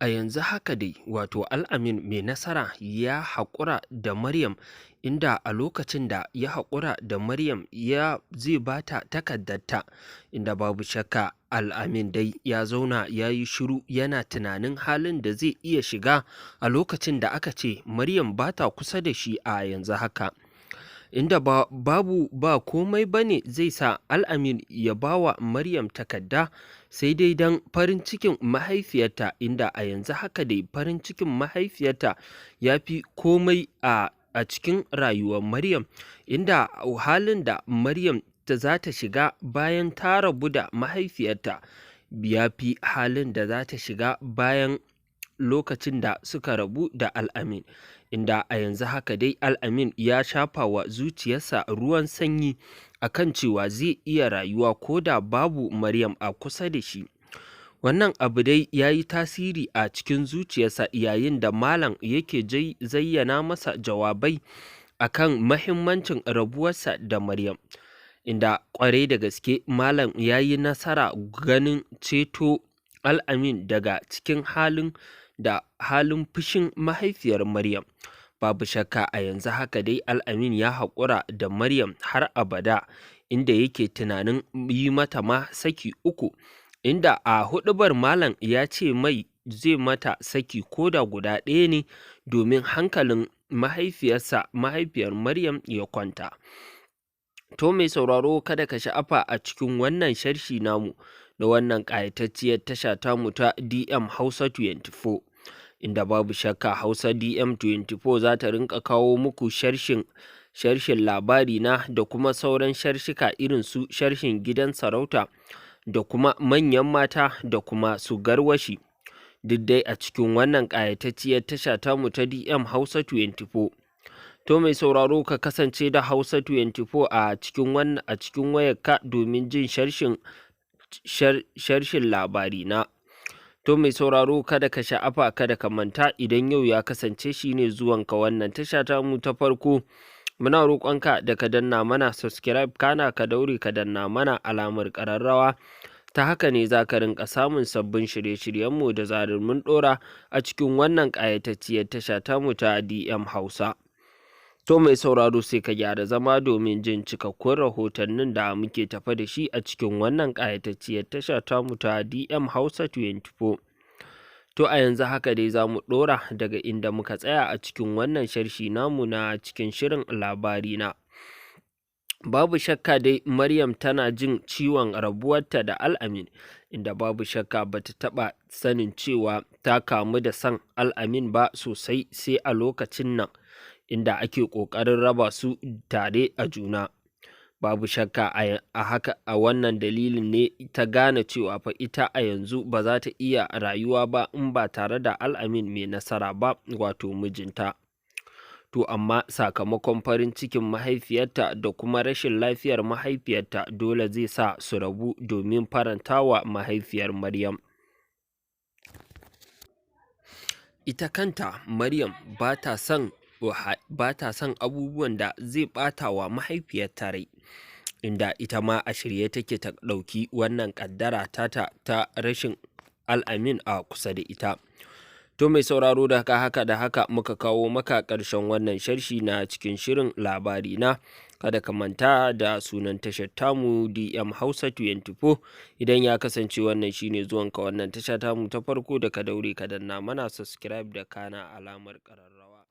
A yanzu haka dai, wato Al'amin Mai Nasara ya haƙura da Maryam, inda a lokacin da ya haƙura da Maryam ya zai ba ta takardarta, inda babu shakka Al'amin dai ya zauna ya yi shiru yana tunanin halin da zai iya shiga a lokacin da aka ce Maryam ba ta kusa da shi a yanzu haka. Inda ba, babu ba komai ba ne zai sa Al'amin ya ba wa Maryam takarda, sai dai don farin cikin mahaifiyarta, inda a yanzu haka dai farin cikin mahaifiyarta ya fi komai a cikin rayuwar Maryam, inda halin da Maryam ta za ta shiga bayan ta rabu da mahaifiyarta ya fi halin da za ta shiga bayan lokacin da suka rabu da Al'amin. Inda a yanzu haka dai Al'amin ya shafa wa zuciyarsa ruwan sanyi akan cewa zai iya rayuwa ko da babu Maryam a kusa da shi. Wannan abu dai ya yi tasiri a cikin zuciyarsa yayin da Malam yake zayyana masa jawabai akan mahimmancin rabuwarsa da Maryam. Inda ƙwarai da gaske Malam ya yi nasara ganin ceto Al'amin daga cikin halin da halin fushin mahaifiyar Maryam. Babu shakka a yanzu haka dai Al'amin ya haƙura da Maryam har abada, inda yake tunanin yi mata ma saki uku, inda a huɗubar Malam ya ce mai zai mata saki ko da guda ɗaya ne domin hankalin mahaifiyarsa, mahaifiyar Maryam, ya kwanta. To mai sauraro, kada ka sha'afa a cikin wannan sharshi namu na wannan ƙayatacciyar tasha tamu ta DM Hausa 24, inda babu shakka Hausa DM 24 za ta rinƙa kawo muku sharshin labari na da kuma sauran sharshika irin su sharshin gidan sarauta da kuma manyan mata da kuma su garwashi. Duk dai a cikin wannan ƙayatacciyar tasha tamu ta DM Hausa 24. To mai sauraro, ka kasance da Hausa 24 a cikin wannan a cikin wayarka domin jin sharshin labari na. To mai sauraro, kada ka sha'afa, kada ka manta, idan yau ya kasance shine zuwanka wannan tasha tamu ta farko, muna roƙonka da ka danna mana subscribe, kana ka daure ka danna mana alamar ƙararrawa. Ta haka ne za ka rinƙa samun sabbin shirye-shiryenmu da zarar mun ɗora a cikin wannan ƙayatacciyar tasha tamu ta DM Hausa. To mai sauraro, sai ka gyara zama domin jin cikakkun rahotannin da muke tafe da shi a cikin wannan ƙayatacciyar tasha tamu ta DM Hausa 24. To a yanzu haka dai za mu ɗora daga inda muka tsaya a cikin wannan sharshi namu na cikin shirin labari na. Babu shakka dai Maryam tana jin ciwon rabuwarta da Al'amin, inda babu shakka bata taɓa sanin cewa ta kamu da son Al'amin ba sosai sai a lokacin nan, inda ake ƙoƙarin raba su tare a juna. Babu shakka a haka a wannan dalilin ne ta gane cewa fa ita a yanzu ba za ta iya rayuwa ba in ba tare da Al'amin Mai Nasara ba, wato mijinta. To amma sakamakon farin cikin mahaifiyarta da kuma rashin lafiyar mahaifiyarta dole zai sa su rabu domin farantawa mahaifiyar Maryam. Ita kanta Maryam ba ta son abubuwan da zai ɓata wa mahaifiyarta rai, inda ita ma a shirye take ta ɗauki wannan ƙaddara tata ta rashin Al'amin a kusa da ita. To mai sauraro, da haka da haka muka kawo maka ƙarshen wannan sharshi na cikin shirin labari na. Kada ka manta da sunan tashar tamu DM Hausa 24. Idan ya kasance wannan shine zuwanka wannan tasha tamu ta farko, da ka daure ka danna mana subscribe da kana alamar ƙararrawa.